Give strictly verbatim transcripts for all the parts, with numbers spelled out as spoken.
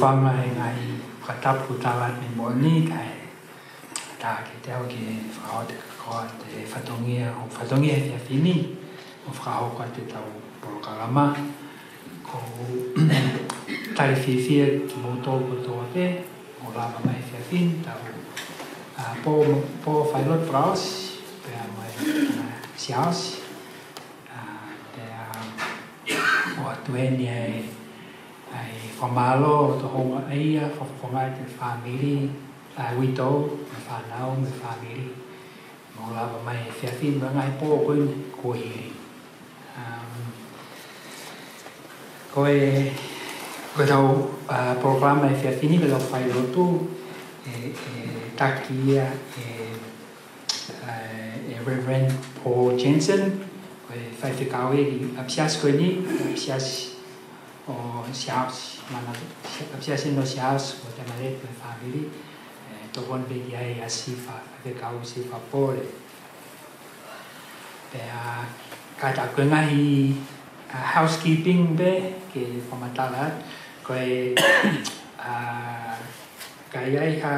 Fanga e ngaahi fakatapu kuo tala atu he moʻoni, kae ʻatā kiate au ke fakahoko atu e fatongia, ʻo fatongia he efiafi ni, ʻo fakahoko atu ʻetau polokalama. ʻOku ou talitali fiefia kimoutolu kotoa pē ʻoku mou lava mai he efiafi ni, tau, ʻa, pō, pō failotu fakaʻosi, pea mo e, ʻa, siaosi, ʻa, pea ʻoatu heni ʻa e, ʻa e fakamālō ʻo e houngaʻia, fakafofongaʻi ʻa e fāmili, ʻa, uitou, mo e fānau, mo e fāmili, ʻoku mou lava mai he efiafi ni mo e ngaahi pō ko eni kuo hili. Um, ko e, ko ʻetau, ʻa, polokalama he efiafi ni, ko ʻetau failotu, ʻe, ʻe taki ia ʻe, ʻa, ʻe Reverend Paul Jensen, ko e faifekau ia ki he ʻapisiasi ko eni, ʻapisiasi ʻo Siaosi, mana, ʻapisiasi ʻo Siaosi, ʻo Tamaleti mo e fāmili, ʻe, tokoni pē ki ai ʻa Sifa, faifekau Sifa Pole. Pea, ʻa, kātaki ko e ngaahi, ʻa, housekeeping pē ke fakamatala atu, ko e, ʻa, ka ʻi ai ha,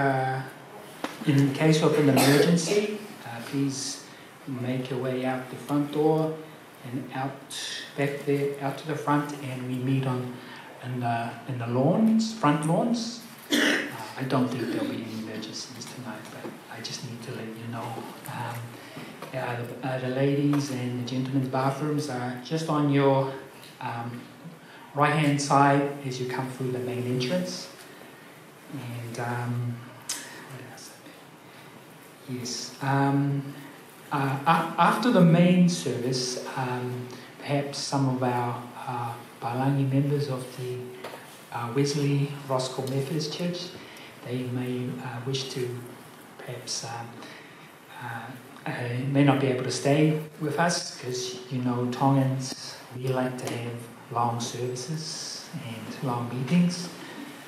in case of an emergency, ʻa, please make your way out the front door and out back there, out to the front, and we meet on, in the, in the lawns, front lawns. Uh, I don't think there'll be any emergencies tonight, but I just need to let you know. Um, uh, the, uh, the ladies and the gentlemen's bathrooms are just on your, um, right-hand side as you come through the main entrance. And, um, what else? Yes. Um, uh, a-, after the main service, um, perhaps some of our, uh, Pālangi members of the, uh, Wesley Roskilde Methodist Church, they may, uh, wish to perhaps, um, uh, uh, may not be able to stay with us because, you know, Tongans, we like to have long services and long meetings.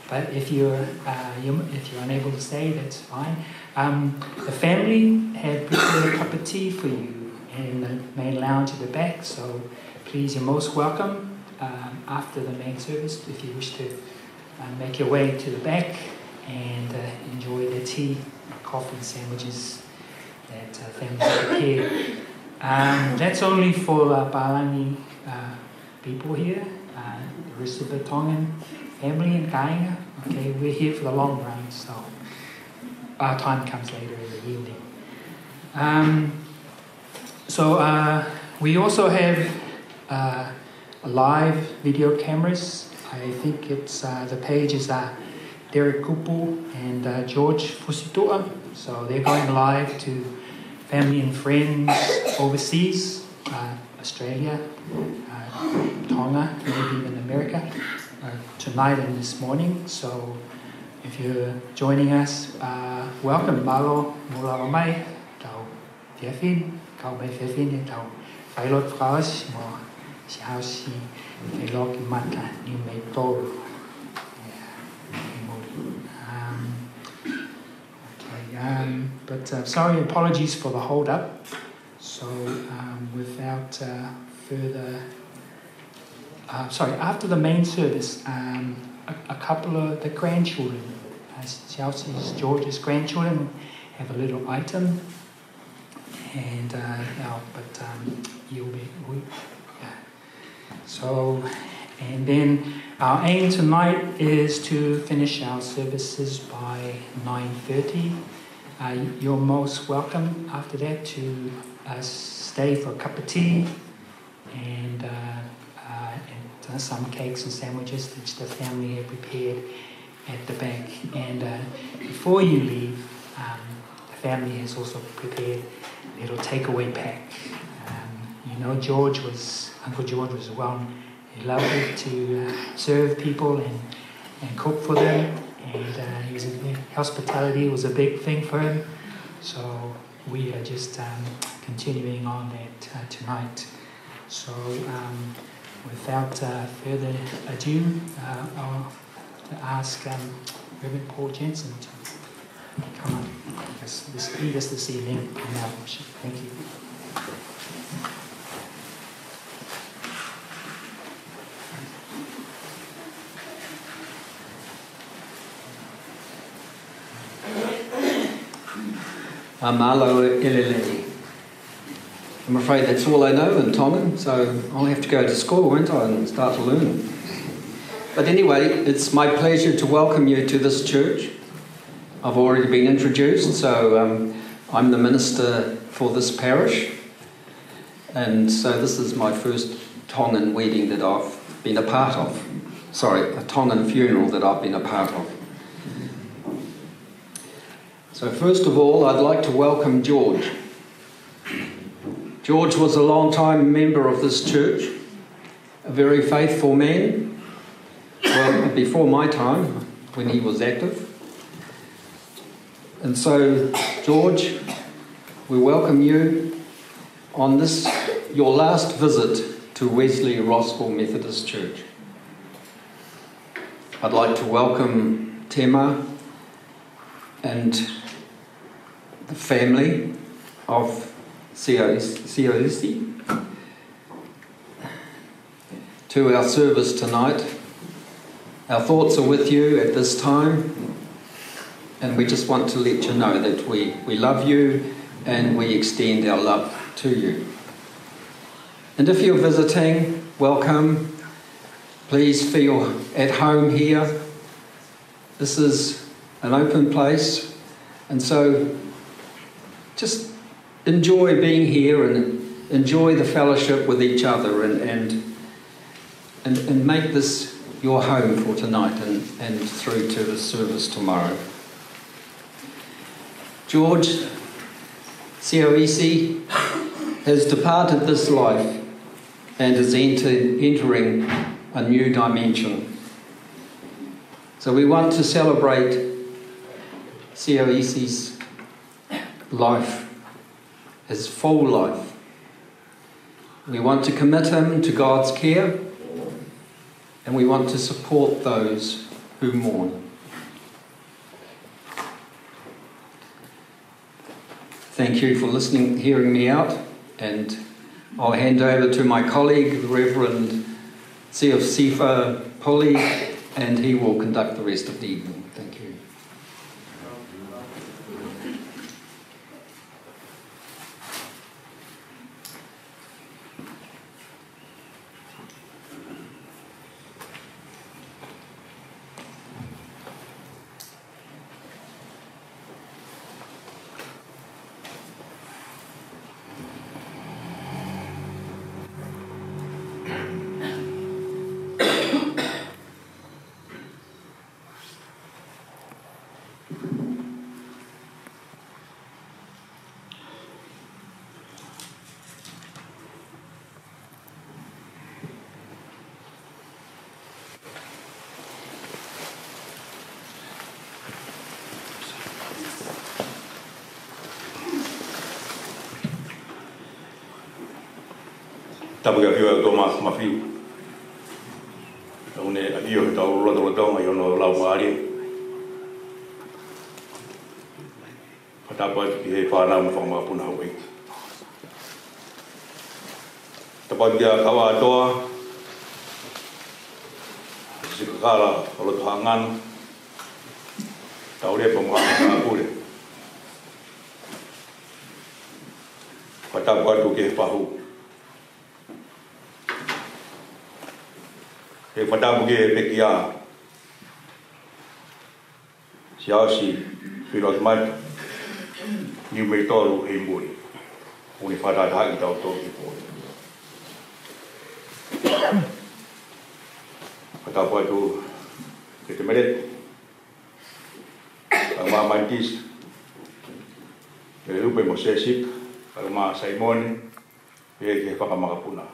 But if you're, uh, you, if you're unable to stay, that's fine. Um, the family have prepared a cup of tea for you in the main lounge at the back, so please, you're most welcome, um, after the main service if you wish to, uh, make your way to the back and, uh, enjoy the tea, coffee, sandwiches that, uh, family prepared. Um, that's only for, uh, Pālangi, uh, people here. Uh, the rest of the Tongan family and kāinga, okay, we're here for the long run, so our time comes later in the evening. Um, so, uh, we also have, uh, live video cameras. I think it's, uh, the page is, uh, Derek Kupu and, uh, George Fusituʻa. So they're going live to family and friends overseas, uh, Australia, uh, Tonga, maybe even America, uh, tonight and this morning. So if you're joining us, uh, welcome, mālō hoʻomou lava mai, tau efiafi ni, kau mai he efiafi ni, tau failotu fakaʻosi mo Siaosi Feiloaki Mata Niumeitolu. Yeah. Um, okay, um, but, uh, sorry, apologies for the hold up. So, um, without, uh, further, uh, sorry, after the main service, um, a, a couple of the grandchildren, uh, Siausi's, George's grandchildren have a little item, and, uh, now, but, um, you'll be, we, yeah. So, and then our aim tonight is to finish our services by nine thirty. Uh, you're most welcome after that to, uh, stay for a cup of tea and, uh, uh, and, uh, some cakes and sandwiches which the family have prepared at the back. And, uh, before you leave, um, the family has also prepared a little takeaway pack. Um, you know, George was, Uncle George was well, he loved to, uh, serve people and, and cook for them. And, uh, he was a, hospitality was a big thing for him. So we are just, um, continuing on that, uh, tonight. So, um, without, uh, further ado, uh, I'll ask, um, Reverend Paul Jensen to come up and lead us this, lead us this evening in our worship. Thank you. Mālō e lelei. I'm afraid that's all I know in Tongan, so I'll have to go to school, won't I, and start to learn. But anyway, it's my pleasure to welcome you to this church. I've already been introduced, so, um, I'm the minister for this parish, and so this is my first Tongan wedding that I've been a part of. Sorry, a Tongan funeral that I've been a part of. So first of all, I'd like to welcome George. George was a long-time member of this church, a very faithful man, well, before my time, when he was active. And so, George, we welcome you on this, your last visit to Wesley Rossville Methodist Church. I'd like to welcome Tema and the family of Siaosi to our service tonight. Our thoughts are with you at this time, and we just want to let you know that we, we love you and we extend our love to you. And if you're visiting, welcome. Please feel at home here. This is an open place, and so just enjoy being here and enjoy the fellowship with each other, and, and, and, and make this your home for tonight and, and through to the service tomorrow. George Siaosi has departed this life and is enter-, entering a new dimension. So we want to celebrate Siaosi's life, his full life. We want to commit him to God's care, and we want to support those who mourn. Thank you for listening, hearing me out, and I'll hand over to my colleague, the Reverend Siosifa Puli, and he will conduct the rest of the evening. Thank you. Tapu ki he ʻAfio ʻa e ʻOtua Māfimafi. Tau ne ʻafio ʻi hotau lotolotonga ʻi hono laumālie. Fakatapu atu ki he fānau mo e fanga makapuna houʻeiki. Tapu atu ki he kau ʻātoa, siʻi kakala ʻo loto hangano, taulepa mo e kau pule. Fakatapu atu ki he fahu. He fakatapu ki he pekia. Siaosi Filoaki Matu, Niumeitolu Heimuli, ʻoku ne fakataha ʻaki kitautolu ki he pō ni. Fakatapu atu ki he Temeletu, kae ʻumaʻā Maitisi, Mele Lupe mo Sesika, kae ʻumaʻā Saimone, pea ki he fanga makapuna.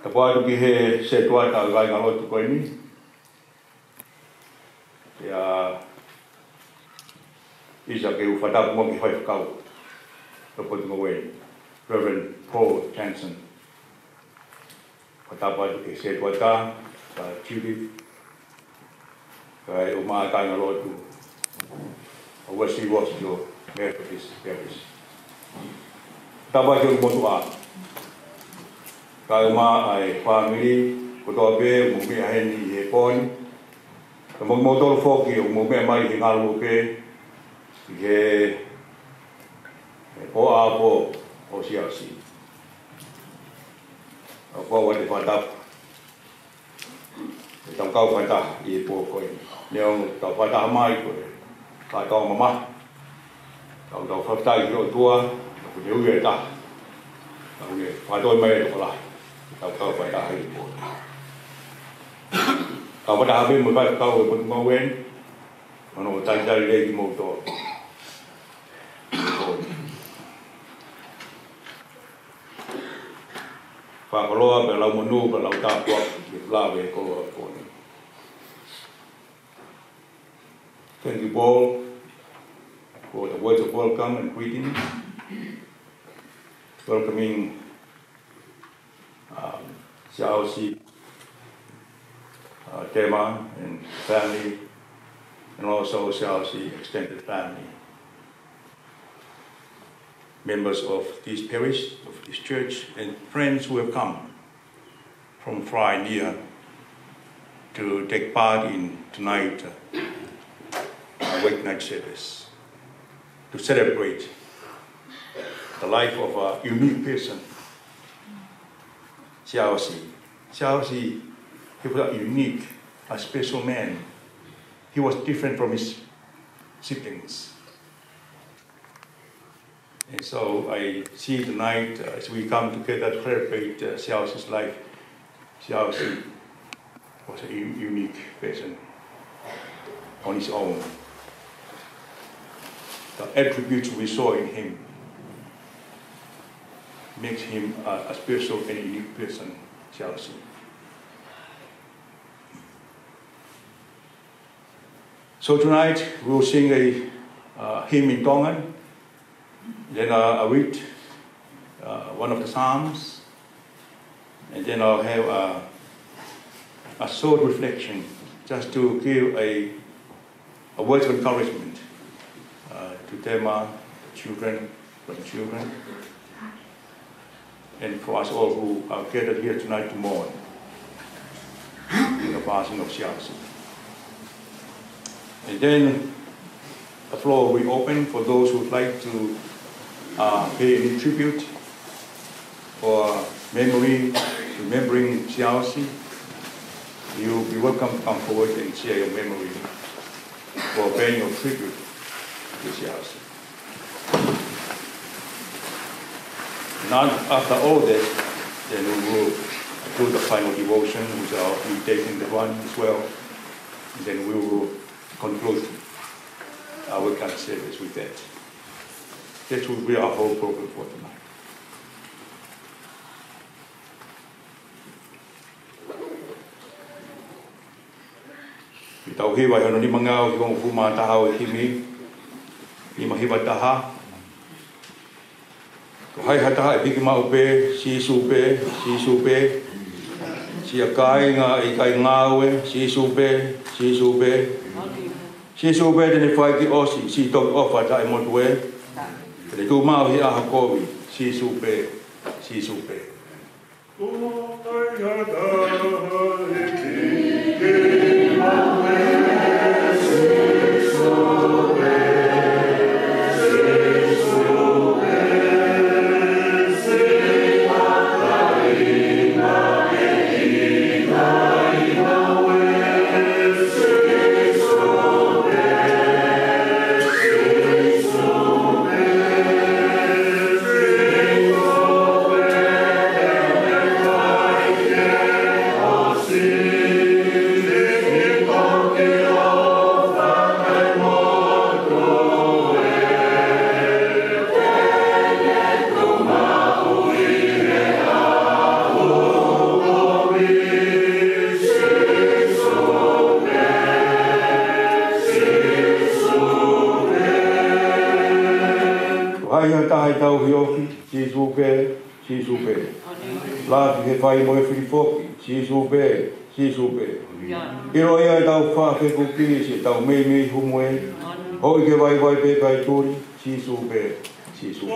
Tapu atu ki he setuata ʻo e kāingalotu ko eni. Pea ʻisa ke u fakatapu mo e faifekau ʻo e potungāue ni, Reverend Paul Jansen. Fakatapu atu ki he setuata, ka Judith, kae ʻumaʻā e kāingalotu ʻo e Wesley Rossville Methodist Parish. Tapu atu ki he motuʻa, kae ʻumaʻā e fāmili kotoa pē ʻoku mou meʻa heni he pō ni. Ka mo kimoutolu foki ʻoku mou meʻa mai he ngalu pē, ʻi he, he pō ʻaho ʻo Siaosi. ʻOku ou ʻoatu e fakatapu. ʻE tau kau fakataha ʻi he pō ko eni. Neongo ʻetau fakataha mai ko e fakataha mamahi. Tau tau fakataha ki he ʻOtua, ʻoku ne ui e taha. Tau ne fakatoi mai e tokolahi. Tau kau fakataha ʻi he pō. Tau fakataha pē mo e faifekau ʻo e Potungāue ni. Hono talitali lelei kimoutolu. Fakakoloa pea lau monū pea lau tāpuaki ke lave e koloa ko eni. Thank you, Paul, for the words of welcome and greeting, welcoming, um, Siaosi, uh, Tema and family, and also Siaosi extended family, members of this parish, of this church, and friends who have come from far and near to take part in tonight, uh, uh, wake night service to celebrate the life of a unique person, Siaosi. Siaosi, he was a unique, a special man. He was different from his siblings. And so I see tonight, uh, as we come together to celebrate, uh, Siaosi's life, Siaosi was a u-, unique person on his own. The attributes we saw in him makes him a, a special and unique person, Siaosi. So tonight we will sing a, uh, hymn in Tongan. Then, uh, I'll read, uh, one of the Psalms. And then I'll have, uh, a short reflection just to give a, a word of encouragement, uh, to Tema, the children, grandchildren, and for us all who are gathered here tonight to mourn the passing of Siaosi. And then the floor will be open for those who would like to, uh, pay any tribute or memory, remembering Siaosi. You'll be welcome to come forward and share your memory or paying your tribute to Siaosi. And after all that, then we will do the final devotion, which I'll be taking the one as well. And then we will conclude our weekend service with that. That will be our whole program for tonight. ʻI he tau hiva ʻi hono nimangofulu mā taha ʻo e himi, nima hiva taha. Ko hai ha taha ʻe piki maʻu pē, Sīsū pē, Sīsū pē. Siʻa kāinga ʻikai ngāue, Sīsū pē, Sīsū pē. Sīsū pē te ne fai ki ʻosi, siʻi toki ʻofa taʻemotu ē. Te ne tuʻu maʻu ʻi he ʻaho kovi, Sīsū pē, Sīsū pē. Ko hai ha taha ʻe tauhi ʻofi, Sīsū pē, Sīsū pē. Lafi he fai mo e fili foki, Sīsū pē, Sīsū pē. ʻIlo ia ʻetau fakafehuʻi, siʻetau meimei humu ē. Hoʻi ke vaivai pē kae tuli, Sīsū pē, Sīsū pē.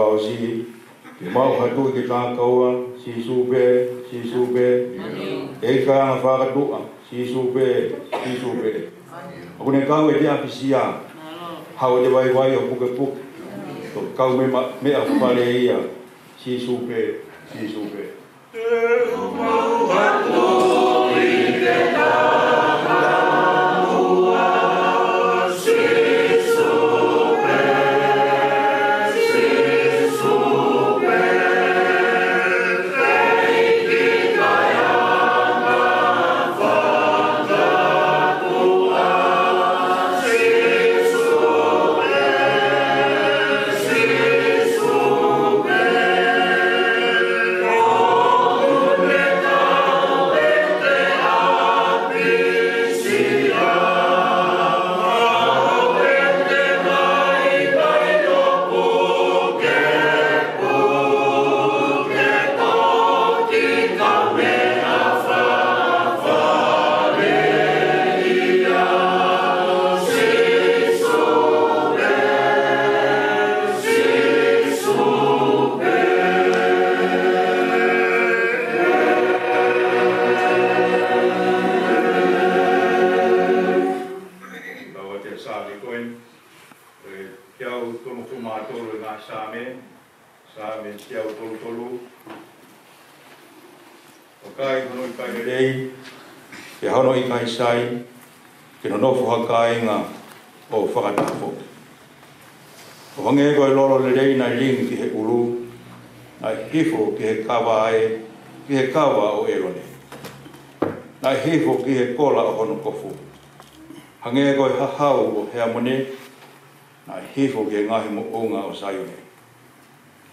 ʻOsi, ke mau hatui ke tā kaua, Sīsū pē, Sīsū pē. ʻEiki ʻa e anga fakatuʻa, Sīsū pē, Sīsū pē. ʻOku ne kau ʻi he ʻapisia, hau ʻi he vaivai ʻo pukepuke. Toki kau mei he ma-, meʻa fale ia, Sīsū pē, Sīsū pē. Kau ʻa e Saame ko eni, ʻe teau tolungofulu mā tolu ʻi he ngaahi Saame, Saame teau tolu tolu. ʻOku ʻikai hono ʻikai lelei, pea hono ʻikai sai, ke nonofo ha kāinga ʻo fakataha foki. ʻO hangē ko e lolo lelei naʻe lingi ki he ʻulu, naʻe hifo ki he kava ʻa e, ki he kava ʻo ʻĒlone. Naʻe hifo ki he kola ʻo hono kofu. Hangē ko e hahau ʻo Heamone, naʻe hifo ki he ngaahi moʻunga ʻo Saione.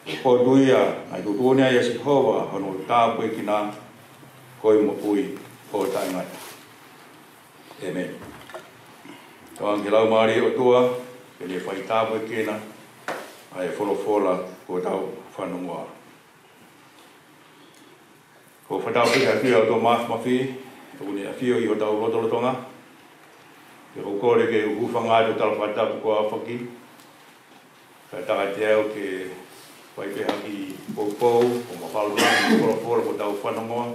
Ko e potu ia naʻe tuʻutuʻuni ai ʻe Sihova hono tāpuekina, ko e moʻui ʻo taʻengata. ʻĒmeni. Tauange ki he Laumālie ʻo e ʻOtua, ke ne fai tāpuekina ʻa e folofola kuo tau fanongoa. ʻOku ou fakatapu atu ʻa e ʻOtua Māfimafi, ʻoku ne ʻafio ʻi hotau lotolotonga. Pea ʻoku ou kole ke u hūfanga atu he tala fakatapu kuo aofaki. Kae ʻatā kiate au ke fai pē ha kiʻi poupou, ʻo mafalo atu ki he folofola kuo tau fanongoa.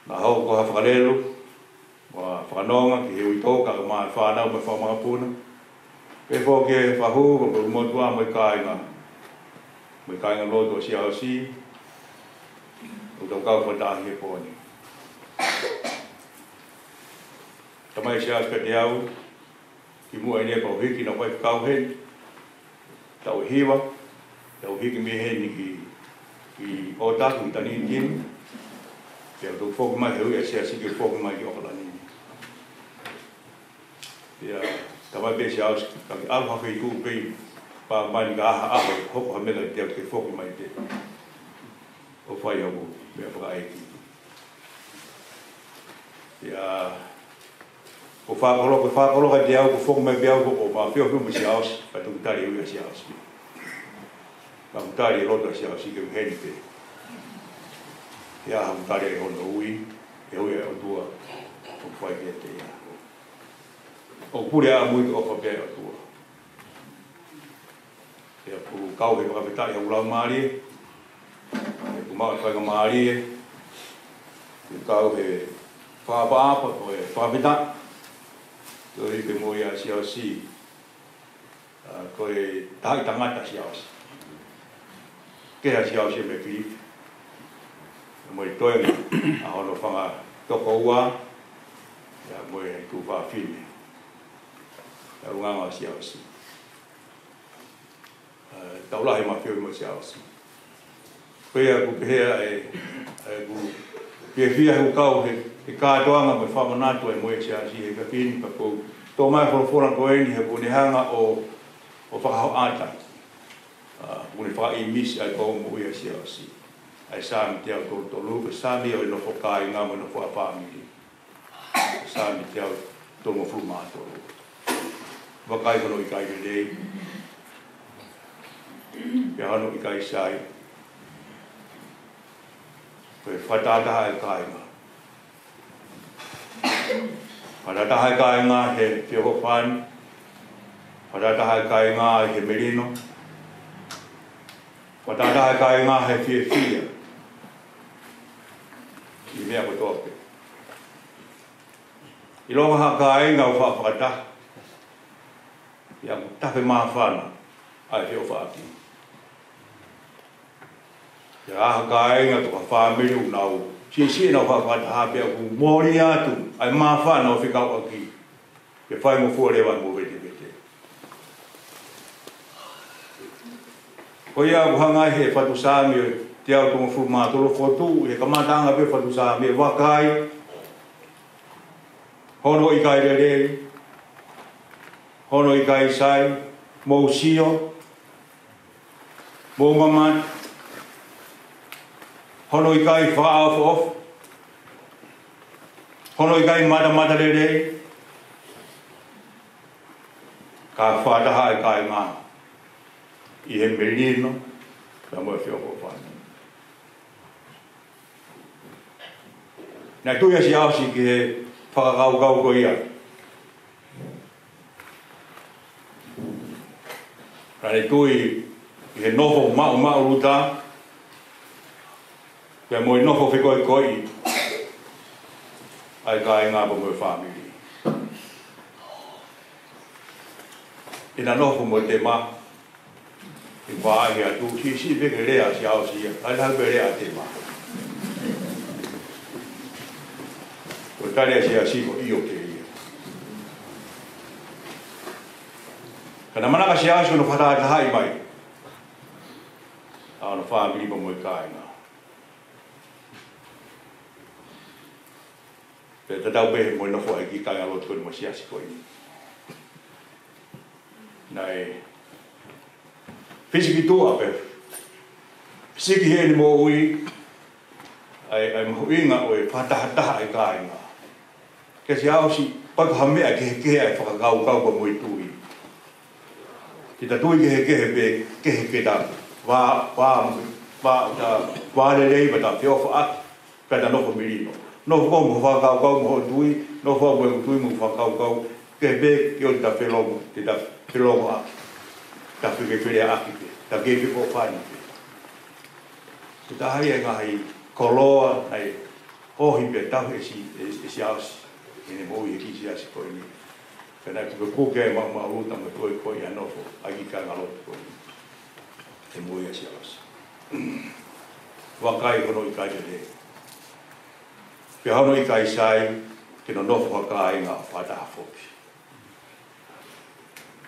Naʻa hoko ko ha fakalelu mo ha fakanonga ki he uitou, kae ʻumaʻā e fānau mo e fanga makapuna. Pehē foki ki he fahu, ko e kau motuʻa mo e kāinga, mo e kāingalotu ʻo e Siaosi, ʻoku tau kau fakataha he pō ni. Tamai Siaosi, kiate au, kimuʻa ʻi he pau hiki naʻa ku fai fakakaukaua heni, taʻu hiva, taʻu hiki mei heni ki, ki ʻŌtaku, ki Tanitini, pea u toki foki mai he ui ʻa e Siasi ke foki mai ki ʻOkalani. Pea, tamai pē Siaosi, ka ke ʻalu ha feituʻu pē, pea mahalo ka ʻi ai ha ʻaho, hoko ha meʻa kiate au ke foki mai pē ʻo fai haʻaku meʻa fakaʻeiki. Pea, ko e fakakoloa, ko e fakakoloa kiate au, ko e foki mai pē au, ko e ʻomai ʻo feohi mo Siaosi, pea toki tali e ui ʻa Siaosi. Ka u tali e loto ʻa Siaosi ke u ʻi heni pē. Pea u tali e hono ui, e ui ʻa e ʻOtua, ʻoku fai kiate ia. ʻOku pule ʻamui ke ʻofa pē ʻa e ʻOtua. Pea ʻoku ou kau he fakafetaʻi ʻi haʻaku laumālie, he ʻoku maʻu e faingamālie ke kau he fakaʻapaʻapa ko e fakafetaʻi, koeʻuhi pē mo ia ʻa Siaosi, ʻa, ko e taha ʻi he tangata ʻa Siaosi. Kehe ʻa Siaosi mei Filipi, mo e toenga ʻa hono fanga tokoua, pea mo e tuofāfine. ʻA e ʻulungaanga ʻo Siaosi. ʻA, taʻu lahi ʻemau feohi mo Siaosi. Pea ʻoku pehē ʻe, ʻe ʻoku fiefia he ʻoku kau he, he kātoanga mo e fakamanatu ʻa e moʻui ʻa Siaosi he efiafi ni, pea ʻoku ou toʻo mai e folofola ko eni he ʻoku ne hanga ʻo, ʻo fakahoʻata, ʻa, ʻoku ne fakaʻīmisi ai ko e moʻui ʻa Siaosi. ʻA e Saame teau tolu tolu, ko e Saame ʻo e nofo kāinga mo e nofo ʻa fāmili. Saame teau tolungofulu mā tolu. Vakai hono ʻikai lelei, pea hono ʻikai sai, ko e fakatātā ʻa e kāinga. Fakatātā ʻa e kāinga he feʻofoʻofani, fakatātā ʻa e kāinga he melino, Fakataha e kāinga he fiefia ʻi he meʻa kotoa pē. ʻIlonga ha kāinga ʻoku faʻa fakataha, ʻoku tafe māfana ʻa e feʻofaʻaki. ʻI ha kāinga pe ko ha fāmili ʻoku nau siʻisiʻi ʻenau faʻa fakataha pea ʻoku mole atu ʻa e māfana ʻo fekauʻaki ke fai mo fua leva mo vetevete. Ko ia ʻoku hanga ʻe he fatu Saame ʻe teau tolungofulu mā tolu ʻo fokotuʻu ʻi he kamataʻanga pē fatu Saame, vakai, hono ʻikai lelei, hono ʻikai sai, mou sio, mou mamata, hono ʻikai fakaʻofoʻofa, hono ʻikai matamata lelei, ka fakataha e kāinga ʻi he melino pea mo e feʻofoʻofani. Naʻe tui ʻa Siaosi ki he fakakaukau ko ia. Naʻe tui ʻi he nofo maʻumaʻuluta pea mo e nofo fekoʻikoʻi ʻa e kāinga pea mo e fāmili. ʻI heʻena nofo mo e tema, ʻi he vaʻahi atu, siʻisiʻi pē ke lea ʻa Siaosi ia, ʻai lau pē lea ʻa tema. Ko e tali ʻa Siaosi ko e ʻio pē ia. Ka naʻe manako ʻa Siaosi ʻo ne fakatahatahaʻi mai ʻa hono fāmili pea mo e kāinga. Pea tatau pē mo e nofo ʻa e kiʻi kāingalotu ko eni mo e siasi ko eni. Naʻe fisiki tuʻa pē, fisiki heʻene moʻui ʻa e, ʻa e mahuʻinga ʻo e fakatahataha ʻa e kāinga. Kia Siaosi, ʻoku ʻikai ko ha meʻa kehekehe ʻa e fakakaukau pea mo e tui. Ke ta tui kehekehe pē, kehe ke ta vā, vā, vā, ta vā lelei, pea ta feʻofaʻaki, pea ta nofo melino. Nofo koe mo e fakakaukau mo hoʻo tui, nofo au mo e tui mo e fakakaukau, kehe pē ke ʻoua te ta felongo, te ta felongoʻaki. Ta fefeleʻaki pē, ta kei feʻofaʻaki pē. Ko e taha ia e ngaahi koloa naʻe ohi pea tauhi ʻe Si-, ʻe, ʻe Siaosi ʻi heʻene moʻui he kiʻi siasi ko eni. Pea naʻe pukepuke e maʻumaʻuluta mo e fekoʻikoʻi ʻa e nofo ʻa e kiʻi kāingalotu ko eni he moʻui ʻa Siaosi. Vakai hono ʻikai lelei, pea hono ʻikai sai ke nonofo ha kāinga ʻo fakataha foki.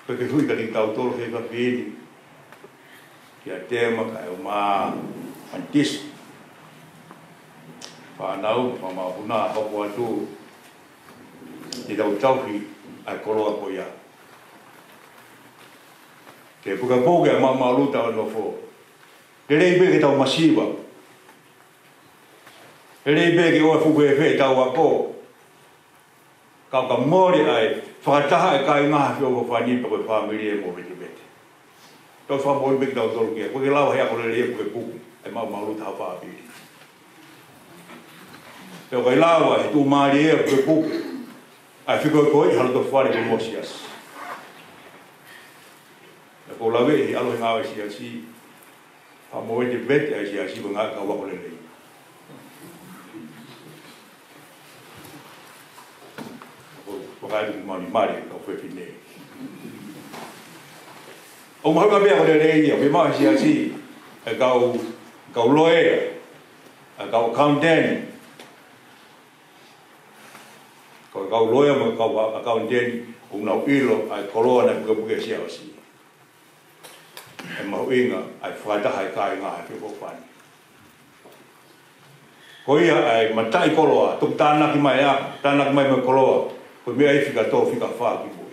Ko e ke hui ka ni tautolu he ka pini. Kia Tema, Kaeʻuma, Anitisi, fānau, fakamāʻopoʻopo, hoko atu, te tau tauhi ʻa e koloa ko ia. Ke pukepuke ʻa e maʻumaʻuluta ʻo e nofo. Lelei pē ke tau masiva. Lelei pē ke ʻoua fuʻu fēfē ʻetau ako. Ka ʻoka mole ʻa e fakataha e kāinga he feʻofoʻofani pea ko e fāmili ʻe mo vetevete. Tau fakamoʻoni pē kitautolu ke, ʻoku ʻikai ke lava he ako lelei ʻo pukepuke ʻa e maʻumaʻuluta ha fāmili. Pea ʻoku ʻikai lava he tuʻumālie ʻo pukepuke ʻa e fekoʻikoʻi ha loto fale mo e siasi. Pea ʻoku ou laveʻi he ʻalu he ngāue siasi, pea mo vetevete ʻa e siasi mo e ngaahi kau ako lelei. ʻOku ou vakai atu ki māmani mali, kau fefine. ʻOku mahuʻinga pē ako lelei ia, pea mo e siasi, ʻa e kau, kau loea, ʻa e kau accountant. Ko e kau loea mo e kau accountant, ʻoku nau ʻilo ʻa e koloa naʻe pukepuke ʻe Siaosi. ʻE mahuʻinga ʻa e fakataha e kāinga he feʻofoʻofani. Ko ia ʻa e mataʻi koloa, tuku tānaki mai ʻa, tānaki mai mo e koloa, ko e meʻa ʻe fika tolu fika fā ki mui.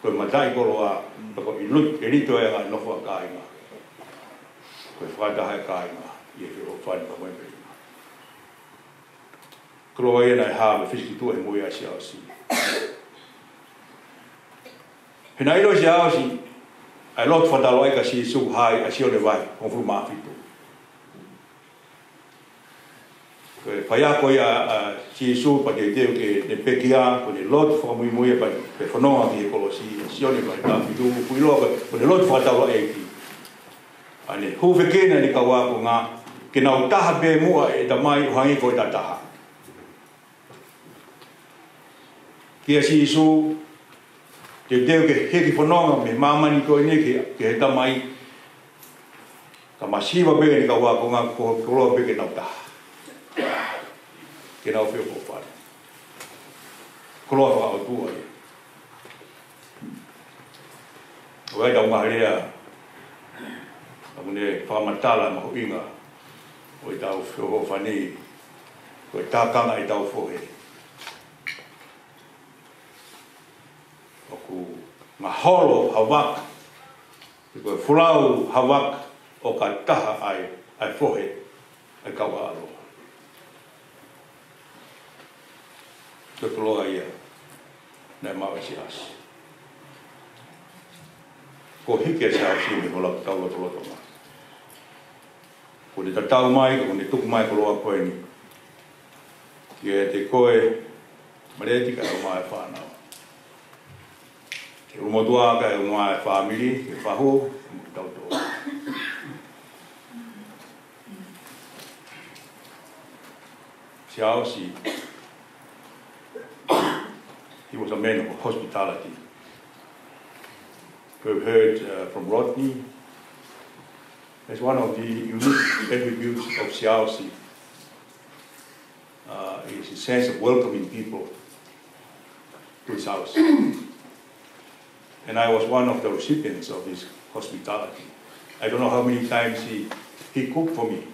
Ko e mataʻi koloa, toko ʻilu-, ʻelito e anga e nofo ʻa e kāinga. Ko e fakataha e kāinga ʻi he feʻofoʻofani pea mo e meʻa. Koloa ia naʻe hā mo e fisiki tuʻa he moʻui ʻa Siaosi. He naʻe ʻilo ʻe Siaosi ʻa e lotu fakataulaʻeiki ʻa Sīsū, hā ia, ʻa Sione vahe hongofulu mā fitu. Ko e faiako ia ʻa Sīsū pea teuteu ke ne pekia, ko ʻene lotu fakamuimui ia pea, pea fononga ki he kolosi, ʻa Sione vahe taha fitu, ʻoku ʻiloa ko e, ko ʻene lotu fakataulaʻeiki. ʻA ʻene hūfekina ʻene kau ākonga ke nau taha pē muʻa ʻe he Tamai ʻo hangē ko ʻeta taha. Kia Sīsū, teuteu ke hiki fononga mei māmani ko eni ki, ki he Tamai, ka masiva pē ʻene kau ākonga ko e koloa pē ke nau taha. Ke nau feʻofoʻofani. Koloa fakaʻotua ia. ʻOku ʻi ai ʻetau ngaahi lea, ʻoku ne fakamatala mahuʻinga ʻo ʻetau feʻofoʻofani, ko e tākanga ʻetau fohe. ʻOku ngaholo ha vaka, pe ko e folau ha vaka ʻo ka taha ai, ʻa e fohe ʻa e kau ʻāʻaloʻa. Ko e koloa ia naʻe maʻu ʻe Siaosi. Ko e hiki ʻa Siaosi mei hola tau lotolotonga. Ko ʻene tatau mai, ko ʻene tuku mai e koloa ko eni kiate koe, Maleti, kae ʻumaʻā e fānau. Ki he ʻulumotuʻa kae ʻumaʻā e fāmili, ki he fahu, mo kitautolu. Siaosi, he was a man of hospitality. We've heard, uh, from Rodney. That's one of the unique attributes of Siaosi, uh, is his sense of welcoming people to his house. And I was one of the recipients of his hospitality. I don't know how many times he, he cooked for me.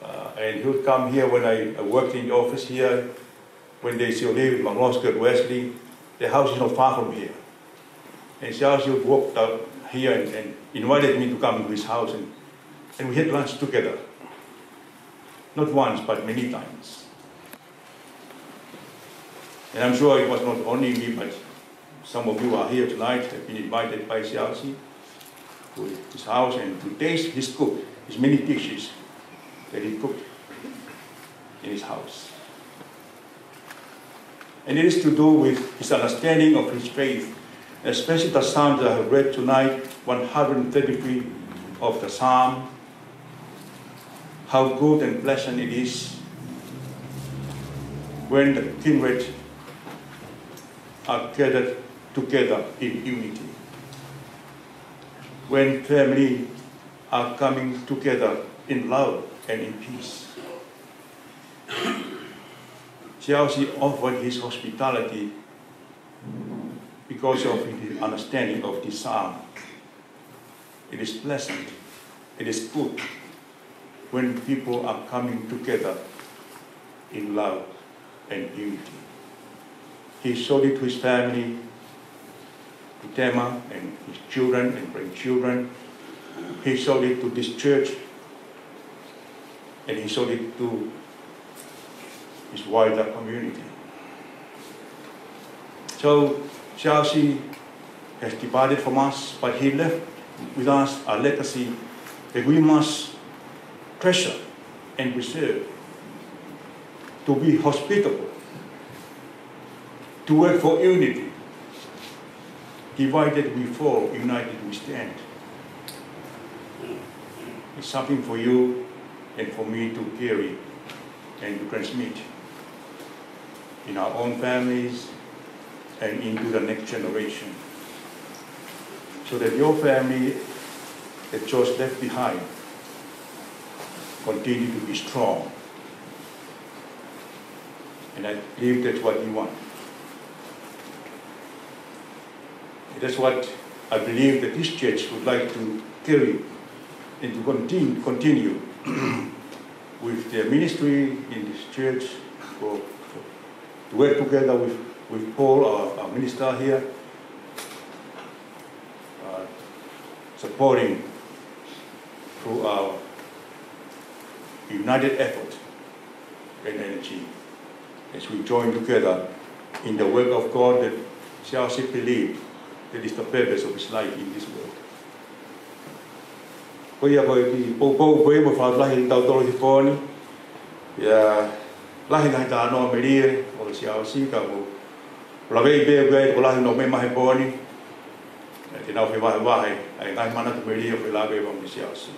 Uh, and he would come here when I, I worked in the office here, when they still live in Mangosuthu Wesley. The house is not far from here. And Siaosi would walk out here and, and invited me to come to his house, and, and we had lunch together. Not once, but many times. And I'm sure it was not only me, but some of you are here tonight have been invited by Siaosi to his house and to taste his cook, his many dishes that he cooked in his house. And it is to do with his understanding of his faith, especially the Psalms that I have read tonight, one hundred thirty-three of the Psalm, how good and pleasant it is when the kindred are gathered together in unity, when family are coming together in love and in peace. Siaosi offered his hospitality because of his understanding of this Psalm. It is pleasant, it is good when people are coming together in love and unity. He showed it to his family, to Tema and his children and grandchildren. He showed it to this church, and he showed it to his wider community. So, Siaosi has departed from us, but he left with us a legacy that we must treasure and preserve, to be hospitable, to work for unity. Divided we fall, united we stand. It's something for you and for me to carry and to transmit in our own families and into the next generation, so that your family that George left behind continue to be strong. And I believe that's what you want. That's what I believe that this church would like to carry and to continue, continue with their ministry in this church, for, for, to work together with, with Paul, our, our minister here, uh, supporting through our united effort and energy as we join together in the work of God that Siaosi believed that is the purpose of his life in this world. Ko ia ko e kiʻi poupou ko ia mo e fakalotolahi ʻi tautolu he pō ni. ʻIo, lahi ngaahi talanoa melie ʻo Siaosi ka ko e lave pē ko e tokolahi ʻoku nau meʻa mai he pō ni. Ke nau fevahevahe ʻa e ngaahi manatu melie ʻoku felāveʻi mo e Siaosi.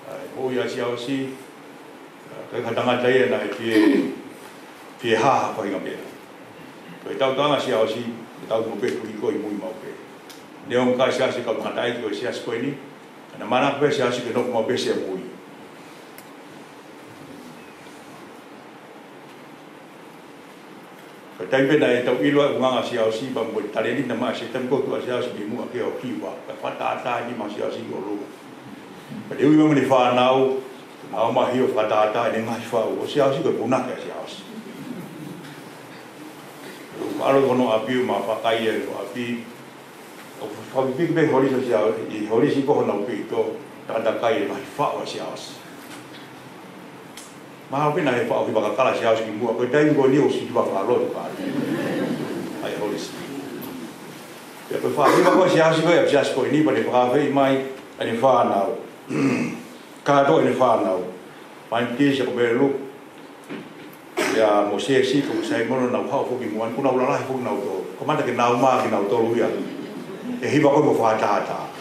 ʻA e moʻui ʻa e Siaosi, ʻa, ʻikai ko ha tangata ia naʻe fie, fie hā ha faʻahinga meʻa. Ko e tauʻatāina ʻa e Siaosi, ʻe tau mo pē fuli ko ē ʻi mui maʻu pē. Neongo e Siaosi kau tangataʻeiki ʻo e Siasi ko eni, ka naʻe manako pē ʻa e Siaosi ke nofo maʻu pē ʻi mui. Ko e taimi pē naʻe tau ʻilo ai e ʻulungaanga ʻa e Siaosi pea mo e talēniti naʻe maʻu ʻe he Siaosi, taimi ko ē ʻoku tuʻu ai e Siaosi mei muʻa ke ʻo hiva, kae fakatātā e nima ʻo e Siaosi ki ʻolunga. Pea ui mai mo ʻene fānau, nau ō mai ʻo fakatātā ʻene ngaahi faʻu, ʻo e Siaosi ko e punake ʻa e Siaosi. ʻAlu ki hono ʻapi, ʻo ma fakai e ʻapi, ʻo fakapipiki pē holisi ʻa e Siaosi, ʻi holisi ko honau peito, takatakai e ngaahi faʻu ʻa e Siaosi. Mahalo pē naʻe faʻu hiva kakala ʻa e Siaosi ki muʻa, ko e taimi ko eni ʻoku siʻi hiva fakalotu ka ai. ʻAi holisi. Pea ko e faʻu hiva ko ē ʻa e Siaosi ko ē, ʻa e Siaosi ko eni pea ne fakafeʻi mai ʻene fānau. Kātoa ʻene fānau. Mai Tisi ko Melu, ia mo Sēsi, ko Saimono, nau haʻu foki muʻa, kuo nau lalahi foki nautolu. Kamata ke nau mā kinautolu ia. ʻE hiva ko ē mo fakatātā.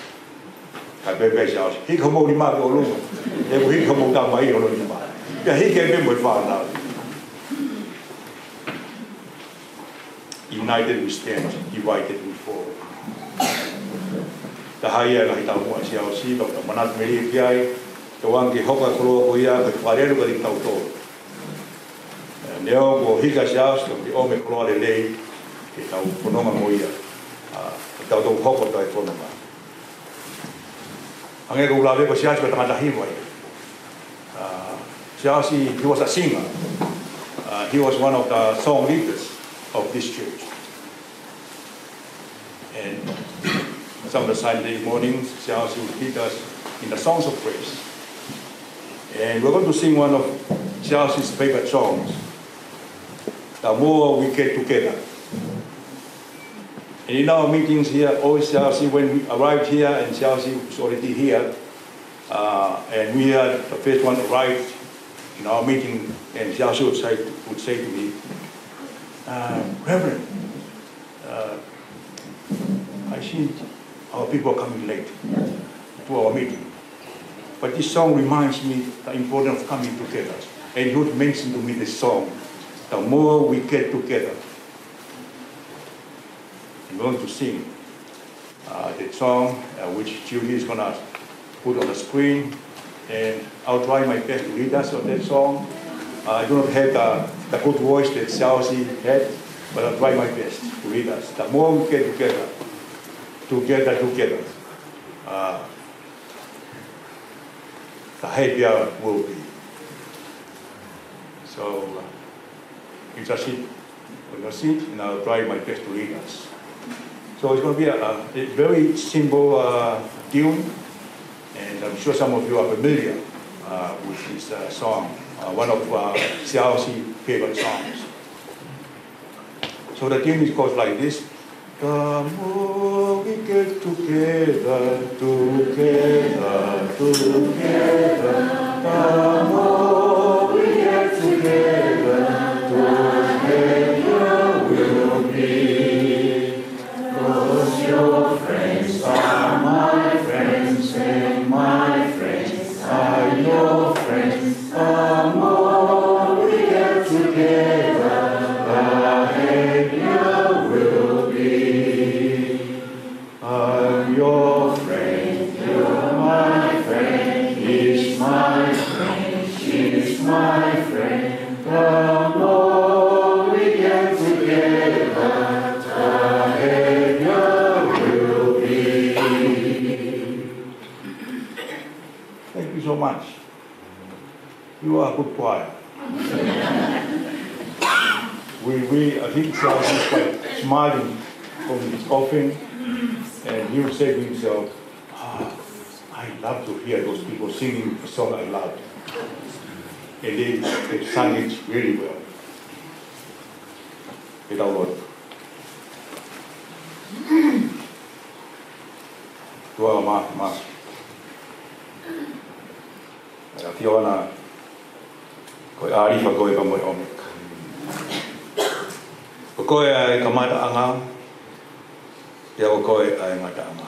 Kae pehē pē ʻe he Siaosi, hiki homou nima ki ʻolunga. ʻE, kuo hiki homou tamai hono nima. Pea hiki ai pē mo e fānau. United we stand, divided we fall. Taha ia e ngaahi taumuʻa ʻa e Siaosi, ʻoku tau manatu melie ki ai, tauange ke hoko e koloa ko ia, ko e fakalelu kiate kitautolu. Neongo kuo hiki ʻa e Siaosi, ka ʻoku ʻi ai e koloa lelei ke tau fononga mo ia. ʻA, ke tau tau hoko atu ʻa e fononga. Hangē ko ʻeku lave, ko e Siaosi ko e tangata hiva ia. Uh, Siaosi, he was a singer. Uh, he was one of the song leaders of this church. And some of the Sunday mornings, Siaosi would lead us in the songs of praise. And we're going to sing one of Siaosi's favorite songs, The More We Get Together. And in our meetings here, always Siaosi, when we arrived here and Siaosi was already here, uh, and we are the first one arrived in our meeting, and Siaosi would say, would say to me, uh, "Reverend, uh, I see our people are coming late to our meeting. But this song reminds me the importance of coming together." And he would mention to me the song, "The More We Get Together." I'm going to sing, uh, that song, uh, which Julie is gonna put on the screen. And I'll try my best to lead us on that song. Uh, I do not have the, the good voice that Siaosi had, but I'll try my best to lead us. The more we get together, together, together, uh, the happier we'll be. So, uh, you just sit on your seat, and I'll try my best to lead us. So it's gonna be a, a, a very simple, uh, tune, and I'm sure some of you are familiar, uh, with this, uh, song, uh, one of, uh, Siaosi favorite songs. So the tune is goes like this. The more we get together, together, together, the more we get together, the happier we'll be. 'Cause your friends are my friends and my friends are your friends. The more we get together, the happier we'll be. I'm your friend, you're my friend, he's my friend, she's my friend. The more we get together, the happier we'll be. Thank you so much. You are a good choir. We, we, I think Siaosi is quite smiling from his coughing, and he will say to himself, "Ah, I love to hear those people singing the song I love." And they, they sang it really well. Ke tau lotu. ʻOtua Māfimafi, ʻa e ʻAfiona, ko e ʻAlifa koe pea mo e ʻOmeka. Ko koe ʻa e kamataʻanga, Pea ko koe ʻa e ngataʻanga.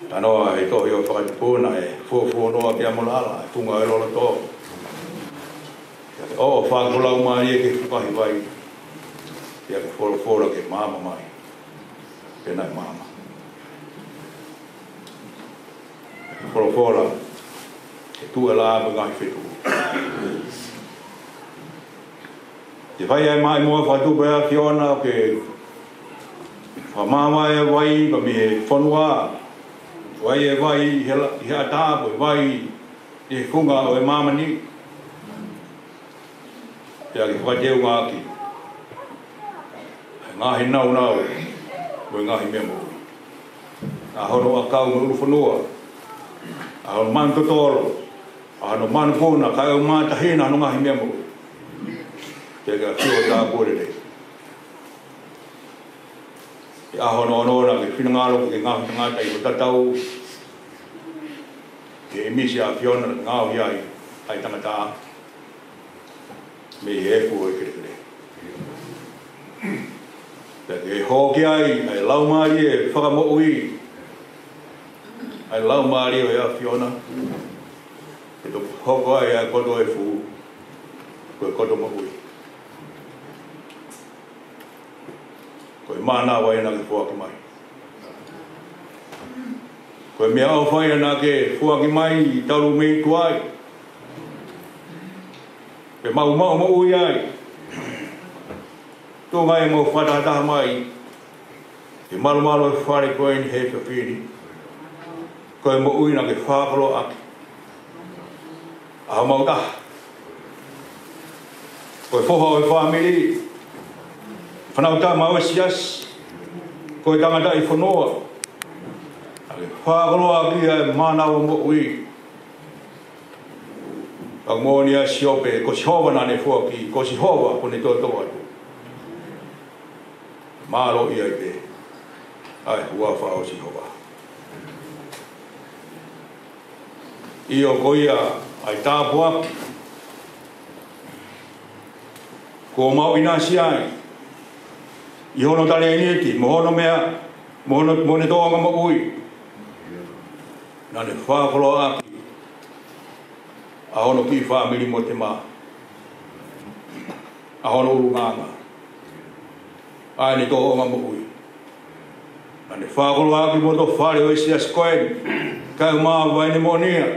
Talanoa ʻa e tohi ʻo e Fakatupu naʻe fuofuoloa pea mo lala, ʻa e funga ʻo e loloto. Pea ke ʻoʻo fakalau mai ia ki he fukahi vai. Pea ke folofola ke maama mai. Pea naʻe maama. Folofola, ke tuʻu e lā mo e ngaahi fetuʻu. Ke fai ai mai mo e Fakatupu ʻa e ʻAfiona ke fakamaama e vai, ka mei he fonua, vai e vai ʻi he la-, ʻi he ʻatā, ko e vai ʻi he funga ʻo e māmani. Pea ke fakateungaʻaki ʻa e ngaahi nāunau mo e ngaahi meʻa moʻui. ʻA hono ʻakau mo e ʻulu fonua, ʻa hono manu totolo, ʻa hono manupuna, kae ʻumaʻā ʻa hono ngaahi meʻa moʻui. Pea ke ʻafio ʻo tāpuekina. Pea ʻa hono ʻonoʻona ke finangalo ke ngaohi tangata ʻi hoʻo tatau. Ke ʻimisi ʻa e ʻAfiona ke ngaohi ai ʻa e tangata mei he efu ʻo e kelekele. Pea ke hoko ai ʻa e laumālie fakamoʻui, ʻa e laumālie ʻo e ʻAfiona. Ke toki hoko ai ʻa e koto efu, ko e koto moʻui. Ko e mānava ia naʻa ke foaki mai. Ko e meʻaʻofa ia naʻa ke foaki mai talu mei tuai. Pea mau maʻu moʻui ai. Tuʻunga ia mau fakatahataha mai. Ke malumalu e fale ko eni he efiafi ni. Ko e moʻui naʻa ke fakakoloaʻaki ʻa homau taha. Ko e foha ʻo e fāmili, fānau tama ʻo e siasi, ko e tangataʻi fonua. Naʻa ke fakakoloaʻaki ʻa e mānava moʻui. Pea ko e moʻoni ʻa Siope, ko Sihova naʻa ne foaki, ko Sihova kuo ne toʻotoʻo atu. Mālō ia ʻi he, ʻa e huafa ʻo Sihova. ʻIo ko ia ʻa e tāpuaki kuo mau ʻinasi ai ʻi hono talēniti, mo hono meʻa, mo hono, mo ʻene tōʻonga moʻui. Naʻa ne fakakoloaʻaki ʻa hono kiʻi fāmili mo e tama, ʻa hono ʻulungaanga, ʻa ʻene tōʻonga moʻui. Naʻa ne fakakoloaʻaki mo e fale ʻo e siasi ko eni, kae ʻumaʻā ʻene moʻonia,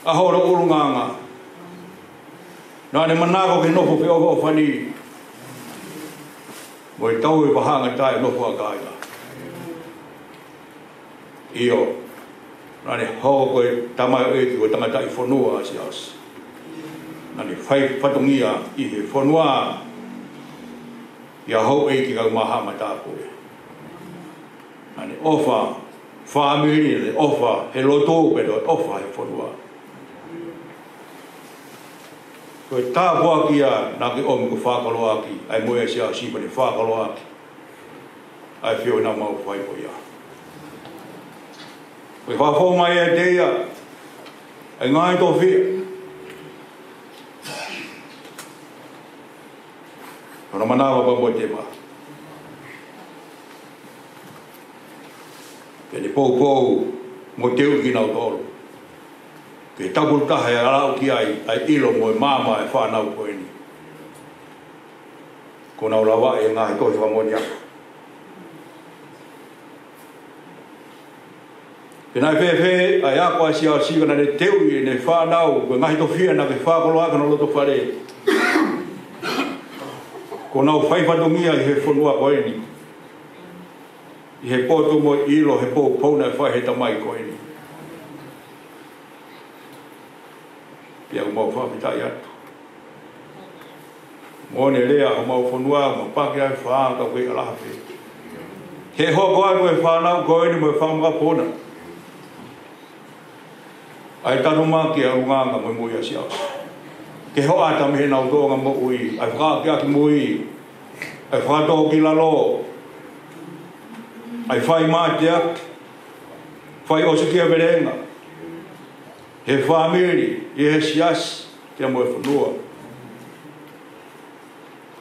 ʻa hono ʻulungaanga. Naʻa ne manako ke nofo feʻofoʻofani mo e tau e vahanga taʻenofo ʻa kāinga. ʻIo, naʻa ne hoko ko e tamaioʻeiki, ko e tangataʻi fonua ʻa Siaosi. Naʻa ne fai fatongia ʻi he fonua, ʻi he houʻeiki kae ʻumaʻā haʻa matāpule. Naʻa ne ʻofa fāmili, naʻa ne ʻofa he lotu, pea toe ʻofa he fonua. Ko e tāpuaki ia naʻa ke ʻomi ko e fakakoloaʻaki, ʻa e moʻui ʻa Siaosi pea ne fakakoloaʻaki ʻa e feohi naʻa mau fai ko ia. Ko e fakafou mai ʻiate ia ʻa e ngaahi tofiʻa. Ko hono manava pea mo e tama. Pea ne poupou mo teuʻi kinautolu. Ke tapulu taha ʻe aʻu ki ai ʻa e ʻilo mo e maama ʻa e fānau ko eni. Kuo nau lavaʻi e ngaahi tohi fakamoʻoni ako. Pea naʻe fēfē ʻa e ako ʻa Siaosi ka naʻa ne teuʻi ʻene fānau, ko e ngaahi tofiʻa naʻa ke fakakoloaʻaki ʻi hono loto fale. Kuo nau fai fatongia ʻi he fonua ko eni. ʻI he poto mo e ʻilo he poupou naʻe fai he tamai ko eni. Pea ʻoku mau fakafetaʻi atu. Moʻoni e lea homau fonua, mau paki ai fā ka ko e ʻalaha pē. Ke hoko atu e fānau ko eni mo e fanga makapuna. ʻA e tanumaki ʻa e ʻulungaanga mo e moʻui ʻa Siaosi. Ke hoʻata mei heʻenau tōʻonga moʻui, ʻa e fakaakeake moʻui, ʻa e fakatōkilalo, ʻa e fai mateaki, fai ʻosikiavelenga, he fāmili, ʻi he siasi, pea mo e fonua.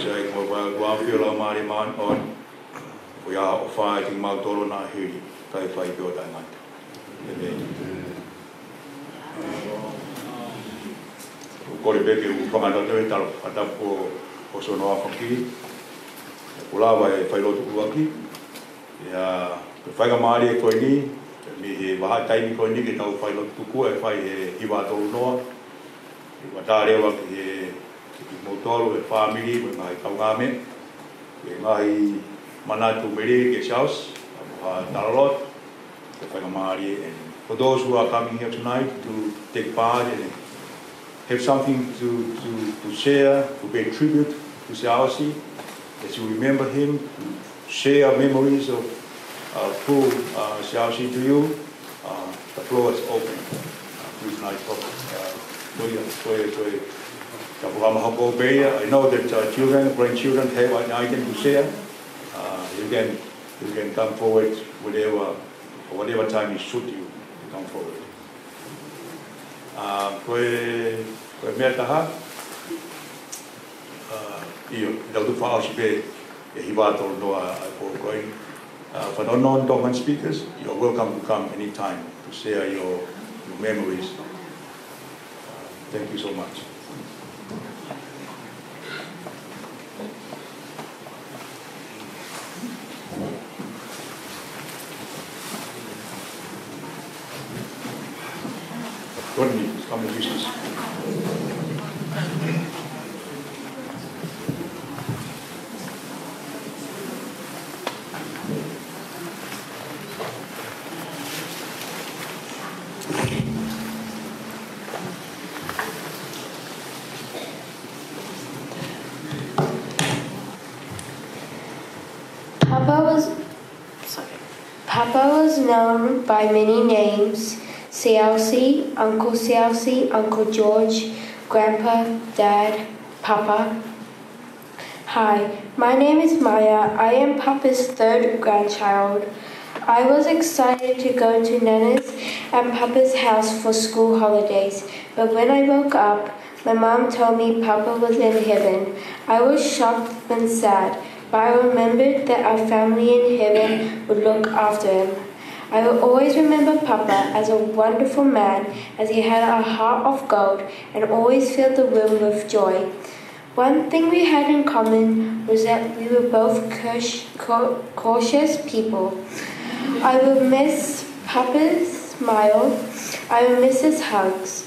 Sai, ko e ʻofa ʻa e ʻOtua, ʻofa ʻa e Laumālie Māʻoniʻoni, ko ia ʻofa ʻiate kimautolu ʻo hili, kae fai pē ʻo taʻengata. ʻĒmeni. ʻOku ou kole pē ke u hūfanga atu he talo fakatapu ʻo Sione Faki. Kuo lava e failotu ʻuluaki. ʻIa, ko e faingamālie ko eni, mei he vahaʻa taimi ko eni ke tau failotu tuku ʻe fai he hiva tolu noa. ʻOku ou talitali atu ki he, kimoutolu, e fāmili, mo e ngaahi kaungāmeʻa, e ngaahi manatu melie ki he Siaosi, ʻa mo ha talaloto, ko e faingamālie. And for those who are coming here tonight to take part and have something to, to, to share, to pay tribute to Siaosi, as you remember him, to share memories of, uh, who, uh, Siaosi to you, uh, the floor is open. Uh, please, nice talk. Uh, ko ia, ko ia, ko ia. Ka fakamahoko pē ia, I know that, uh, children, grandchildren have an item to share. Uh, you can, you can come forward whenever, whatever time it suit you to come forward. Uh, ko e, ko e meʻa taha, uh, ʻio, ʻi he tau tufa ʻosi pē, ʻe hiva tolu noa ʻa e PowerPoint. Uh, for non, non-Tongan speakers, you're welcome to come anytime to share your, your memories. Uh, thank you so much. Rodney, come and use this. Papa was, sorry. Papa was known by many names: Siaosi, Uncle Siaosi, Uncle George, Grandpa, Dad, Papa. Hi, my name is Maya. I am Papa's third grandchild. I was excited to go to Nana's and Papa's house for school holidays, but when I woke up, my mom told me Papa was in heaven. I was shocked and sad, but I remembered that our family in heaven would look after him. I will always remember Papa as a wonderful man, as he had a heart of gold and always filled the room with joy. One thing we had in common was that we were both cautious, cau-, cautious people. I will miss Papa's smile. I will miss his hugs.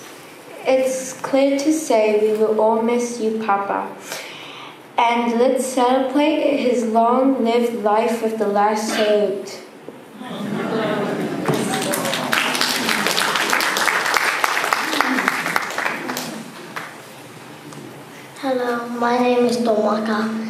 It's clear to say we will all miss you, Papa. And let's celebrate his long-lived life with the last salute. Hello, my name is Tomaka.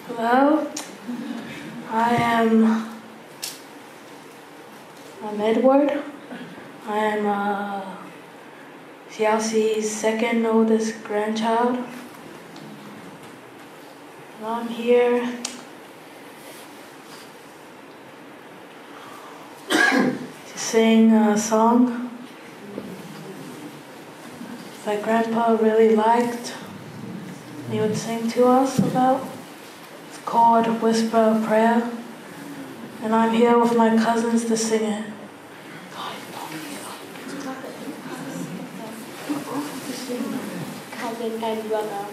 Hello, I am, I'm Edward. I am, uh, Siaosi's second oldest grandchild. And I'm here to sing a song that Grandpa really liked. He would sing to us about. It's called Whisper a Prayer, and I'm here with my cousins to sing it. Cousin and brother.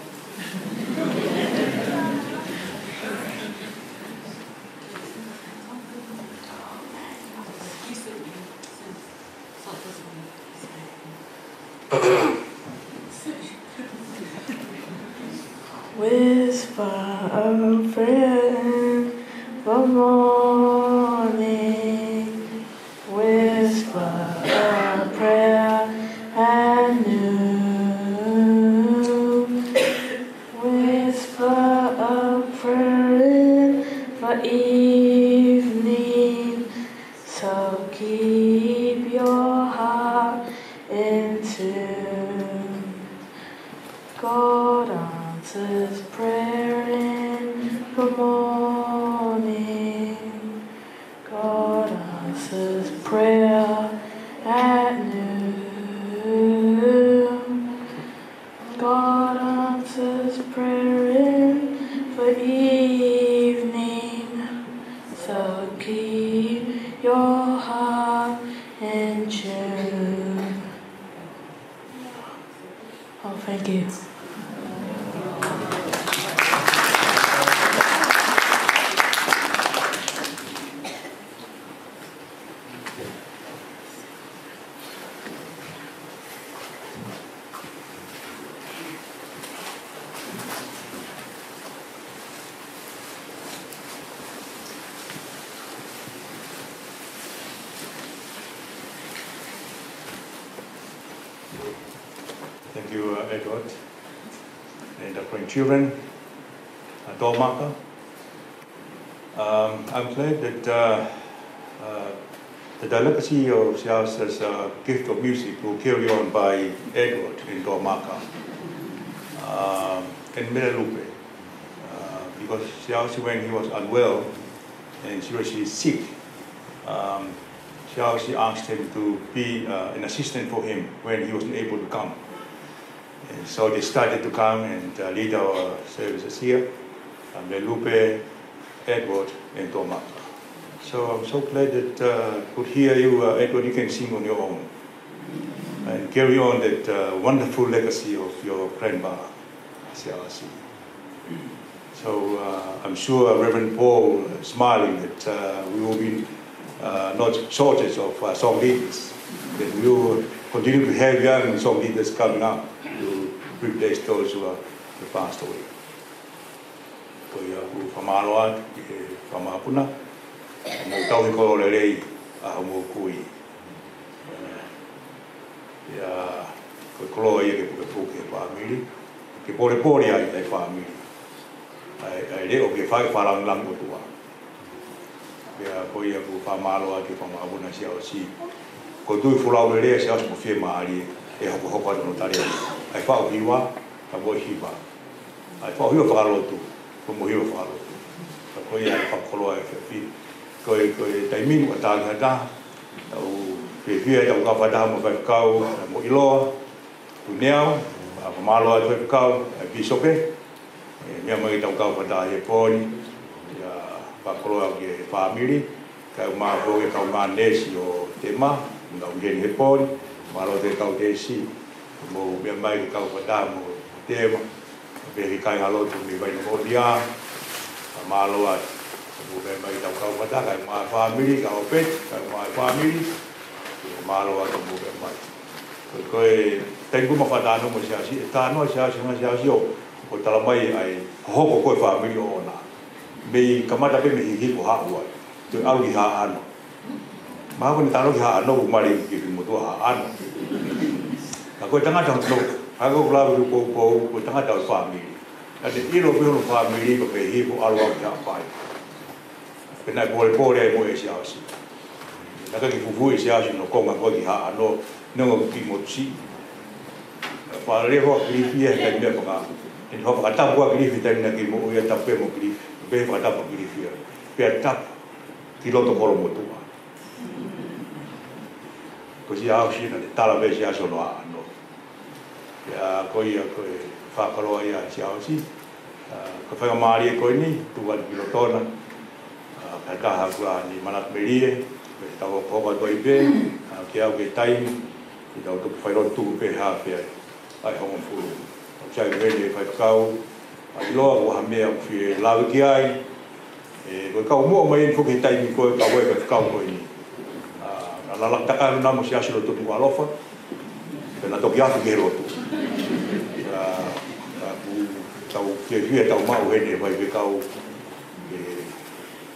Whisper a prayer in the morning. Whisper a prayer at noon. Whisper a prayer in the evening. So keep your heart in tune. God answers prayer in Your heart and true. Oh, thank you. Thank you, uh, Edward, and the grandchildren, uh, Tomaka. Um, I'm glad that, uh, uh, that the legacy of Siaosi as a gift of music will carry on by Edward and Tomaka, um, and Mele Lupe, uh, because Siaosi, when he was unwell and seriously sick, um, Siaosi asked him to be, uh, an assistant for him when he wasn't able to come. And so they started to come and, uh, lead our services here. Um, Mele Lupe, Edward, and Tomaka. So I'm so glad that, uh, could hear you, uh, Edward, you can sing on your own. And carry on that, uh, wonderful legacy of your grandpa, Siaosi. So, uh, I'm sure Reverend Paul, uh, smiling that, uh, we will be, uh, not shortage of, uh, song leaders. That we will continue to have young song leaders coming up to replace those who are, who passed away. Ko ia ʻoku ou fakamālō atu ki he fanga mokopuna, mo tauhi koloa lelei ʻa hoʻomou kui. Ia, ko e koloa ia ke pukepuke e fāmili, ke polepole ai ʻa e fāmili. ʻA e, ʻa e leʻo ke fai fakalāngilangi ʻOtua. Pea ko ia ʻoku ou fakamālō atu ki he fanga mokopuna Siaosi. Ko e tui fuʻu laulelei ʻa Siaosi mo fiemālie ʻe hokohoko atu hono tali ʻa e faʻu hiva, ka mo e hiva. ʻA e faʻu hiva fakalotu, ko e mo e hiva fakalotu. Ka ko ia ʻa e fakakoloa ʻa e efiafi. Ko e, ko e taimi ni ʻoku tau ʻatā ki ha taha, tau fiefia ʻetau kau fakataha mo e faifekau, mo ʻiloa, Kuini Au, ʻa, fakamālō atu faifekau, ʻa e pīsope, ʻe, meʻa mai ke tau kau fakataha he pō ni, ia fakakoloa ki he fāmili, kae ʻumaʻā foki e kaungā neesi ʻo Tema, ʻoku nau ʻi heni he pō ni, mālō atu e kau neesi, mou meʻa mai ke kau fakataha mo Tema, pea ki he kāingalotu mei Vainamōlia, ʻa, mālō atu, mou meʻa mai ke tau kau fakataha, kae ʻumaʻā e fāmili, kae ʻumaʻā e fāmili, mālō atu mou meʻa mai. Ko e, ko e taimi ʻoku ma fakatalanoa mo Siaosi, ʻe talanoa Siaosi, hanga Siaosi ʻo, ʻo talamai ʻa e hohoko ko ē e fāmili ʻoʻona. Mei kamata pē mei Hihifo ʻo haʻu ai. Toe ʻalu ki Haʻano. Mahalo ko ʻene talanoa ki Haʻano, ʻoku mali ki he motuʻa Haʻano. Ka ko e tangata hono, ka ko e lave ki he poupou, ko e tangata ʻo e fāmili. Ka te ʻilo pē hono fāmili, ko e mei Hihifo ʻalu au ki Haʻapai. Pea naʻe polepole ai mo e Siaosi. Naʻe ʻikai ke fufuuʻi ʻe Siaosi hono konga ko ē ki Haʻano, neongo ʻoku kei motusi. Pea lele ʻa Kilifi ia he taimi ia pea ka. ʻEne fakatapu ʻa Kilifi he taimi naʻe kei moʻui ai, tapu pē mo Kilifi. Pea fakatapu ʻa Kilifi ia. Pea tapu ki loto Kolomotuʻa. Ko Siaosi naʻe tala pē ʻe Siaosi hono Haʻano. Pea ko ia ko e fakakoloa ia ʻa Siaosi. ʻA, ko e faingamālie ko eni, tuku atu ki lotona. ʻA, pea taha kuo ʻi ai ʻene manatu melie, pea tau hokohoko atu ai pē, ʻa, ke aʻu ki he taimi, ke tau toki fai lotu tuku pē haafe ai, ʻa e hongofulu. ʻOku sai ko eni e faifekau, ʻa, ʻiloa ʻoku ʻi ai ha meʻa ʻoku fie lave ki ai, ʻE, ko e kau muʻa mai eni foki he taimi ko ē kau ai e faifekau ko eni. ʻA, naʻa na laka takai ʻo nau mo Siaosi ʻi loto Nukuʻalofa. Pea na toki afe ki he lotu. ʻA, ʻa, ʻoku tau fiefia ʻetau maʻu heni e faifekau. ʻE,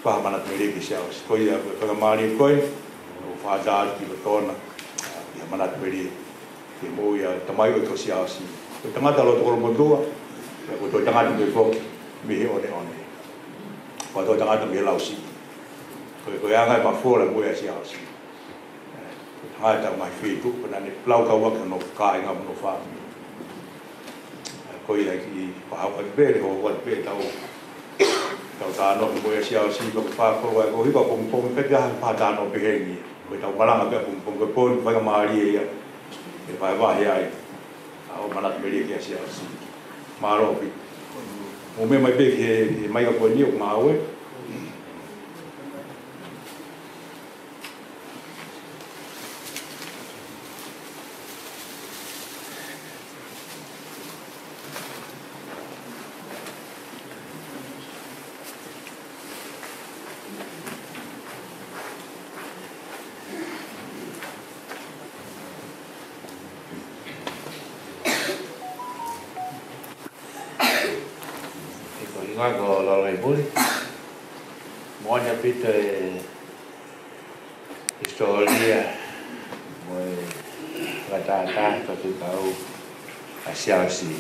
pea manatu melie ki Siaosi. Ko ia, ko e faingamālie ko ē, ʻo fakaʻatā atu ki lotona. ʻA, ia manatu melie. Ke moʻui ʻa e tamai ʻo e Siaosi. Ko e tangata loto Kolomotuʻa, pea ko e toe tangata pē foki mei he ʻoneʻone. Ko e toe tangata mei he Lausiʻi. Ko e, ko e anga e mafola mo e Siaosi. Ko e tangata mai feituʻu, ko ʻene laukau ake hono kāinga mo hono fāmili. Ko ia ki pahau atu pē, le ho atu pē tau. Tau talanoa mo e Siaosi, ko e fakakoloa ko e hiva pongipongi pē ʻa e fakatalanoa pehē ni. Ko ʻetau malanga pē pongipongi, ko e pō ni faingamālie ia. ʻE vahevahe ai. ʻA, ʻo manatu melie ki he Siaosi. Mālō ʻaupito. Mou meʻa mai pē ki he, ki he maika ko eni ʻoku ngāue. Ngako Lalaimuli. Moʻoni ʻaupito e hisitōlia mo e fakatātā fakakaukau ʻa Siaosi.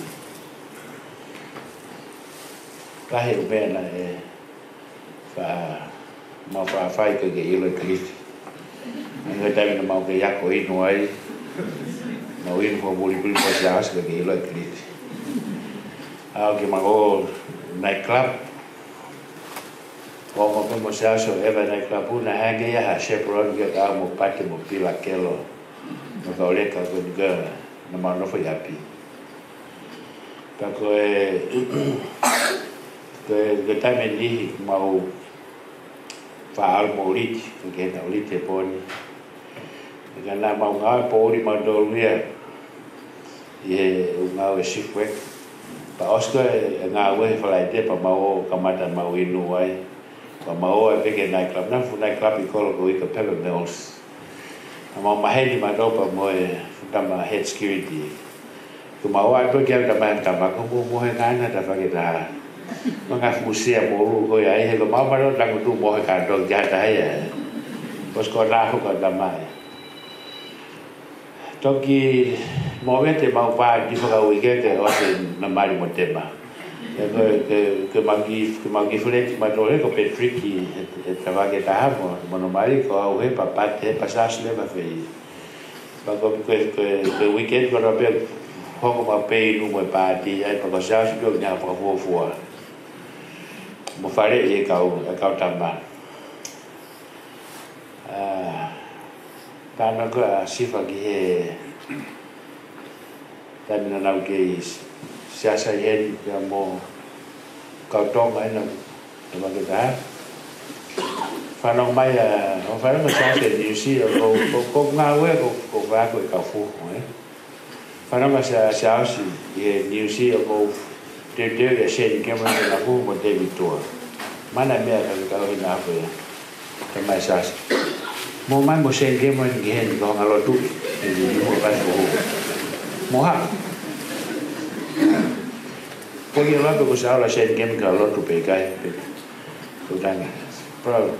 Lahi e meʻa naʻe faʻa, mau faʻa fai ko e ke ʻilo e Kilifi. Naʻe ʻi ai e taimi naʻa mau kei ako inu ai, mau inu ko e pulipuli ko Siaosi ko e ke ʻilo e Kilifi. ʻAlu ke mau ō night club, ʻo mau pē mo Siaosi ʻo ʻeva night club, naʻe hangē ia ha chaperone ke ka mo Pate mo Pila Kelo, mo Kauleka ko e niʻihi naʻa mau nofo ʻi ʻapi. Ka ko e, ko e, ko e taimi ʻe niʻihi mau faʻa ʻalu mo ʻUliti, ko e ke na ʻUliti he pō ni. Ka naʻa mau ngāue poʻuli mautolu ia ʻi he ʻū ngāue shift work. Pea ʻosi ko e ngāue he Falaite pea mau ō kamata mau inu ai. Pea mau ō ai pē ki he night club. Naʻe fuʻu night club ʻi kolo ko e ʻikai ko Pepper Mills. Naʻa mau maheni mautolu pea mo e fuʻu tama head security. Ko mau ō ai pē ki ai tama, tama ko mo mo he ngana ta fake ta. Mo ngā fusia mo lu ko ia ai he ko mau mautolu tangutu mo he kanto kia ta ia. Pos ko na ho ka tama ia. Toki mo vete mau pā ki faka uike ke ʻosi na mali mo tema. Ia ko, ko, ko mau ki, ko mau ki fule ki mautolu he ko Patrick he, he tavake taha mo, mo na mali ko au he pea Pate he pea Siaosi leva fei. Pea ko, ko, ko, ko weekend ko na pē hoko mau pē inu mo e pāti ai pea ko Siaosi pē ʻo ne fakafuofua. Mo fale e kau, e kau tama. ʻA, tana ko a sifa ki he taimi naʻa nau kei siasi heni pea mo kau Tonga ena, ena ke ta. Fanongo mai ʻa, ʻo fanongo mai Siaosi he niusi, ʻo ko, ko, ko ngāue, ko, ko fā ko e kau fuhu, ē. Fanongo mai Sia, Siaosi he niusi ʻo ko teuteu ia Shane Cameron ke na fuhu mo David Tua. Mana meʻa ka kau hina afu ia. Tamai Siaosi. Mo mai mo Shane Cameron ki heni ko hanga lotu. He ni mo kai fuhu. Mo ha. Ko ia lape ko Siaosi Shane Cameron ka lotu pē kai. Ko tanga. Bro.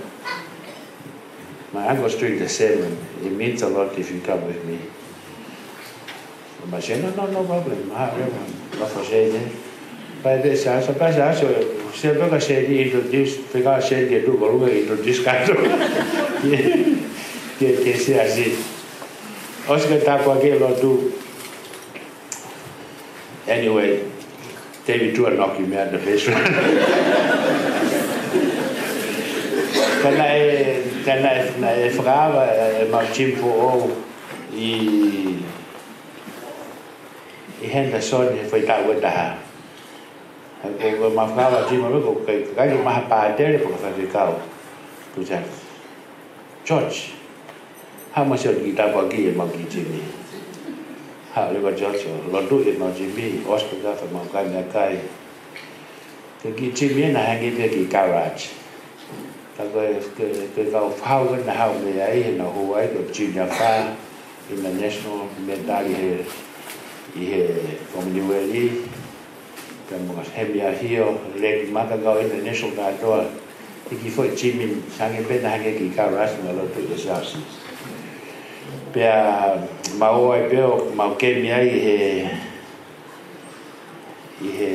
My uncle's doing the sermon. It means a lot if you come with me. Ma se, no, no, no problem. Ma, ma, ma fa se ne. Pea pē Siaosi, pea Siaosi, se pē ka se ni introduce, pē ka se ni tu ko lu introduce ka tu. Ke, ke Siaosi. ʻOsi ka tāpuaki lotu. Anyway, David Tua knock him out the first round. Ka naʻe, ka naʻe, naʻe fakaava, e mau team foʻou ʻi, ʻi Henderson, he foʻi taʻu ʻe taha. He ko, ko mau fakaava team ʻo ko, ko, ko, ko maha pātele, ko ka fai kau. Ko Siaosi. George, haʻu mo Siaosi ki tāpuaki e mau kiʻi timi. Haʻu leva George, ʻo lotu e mau timi, ʻosi pē ka fai mau kai meʻakai. Ko e kiʻi timi ena hangē pē kiʻi garage. Ka ko e, ko e, ko e kau fau ena haʻu mei ai, he na hū ai, ko e junior fā, international, mētali he, ʻi he Commonwealth, Pea mo Hemi ʻAhio, Leki Maka kau international kātoa. He kiʻi foʻi timi, hangē pē na hangē kiʻi garage na lotu ʻe Siaosi. Pea mau ō ai pē ʻo mau kemi ai he, ʻi he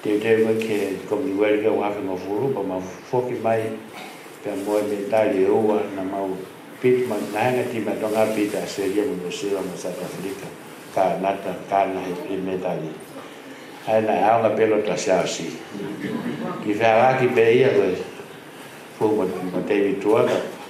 teuteu ko ē ki he Commonwealth ʻi he ua afe hongofulu, pea mau foki mai, pea mo e mētali ʻe ua, naʻa mau piti mai, naʻe hanga e timi ʻa Tonga ʻo piti ʻAositelēlia mo Nuʻusila mo South Africa, Kānata, Kānata he, he mētali. ʻA ia naʻe ʻaonga pē lotu ʻa Siaosi. Kiʻi fehālaaki pē ia ko e fuhu mo, mo David Tua ka,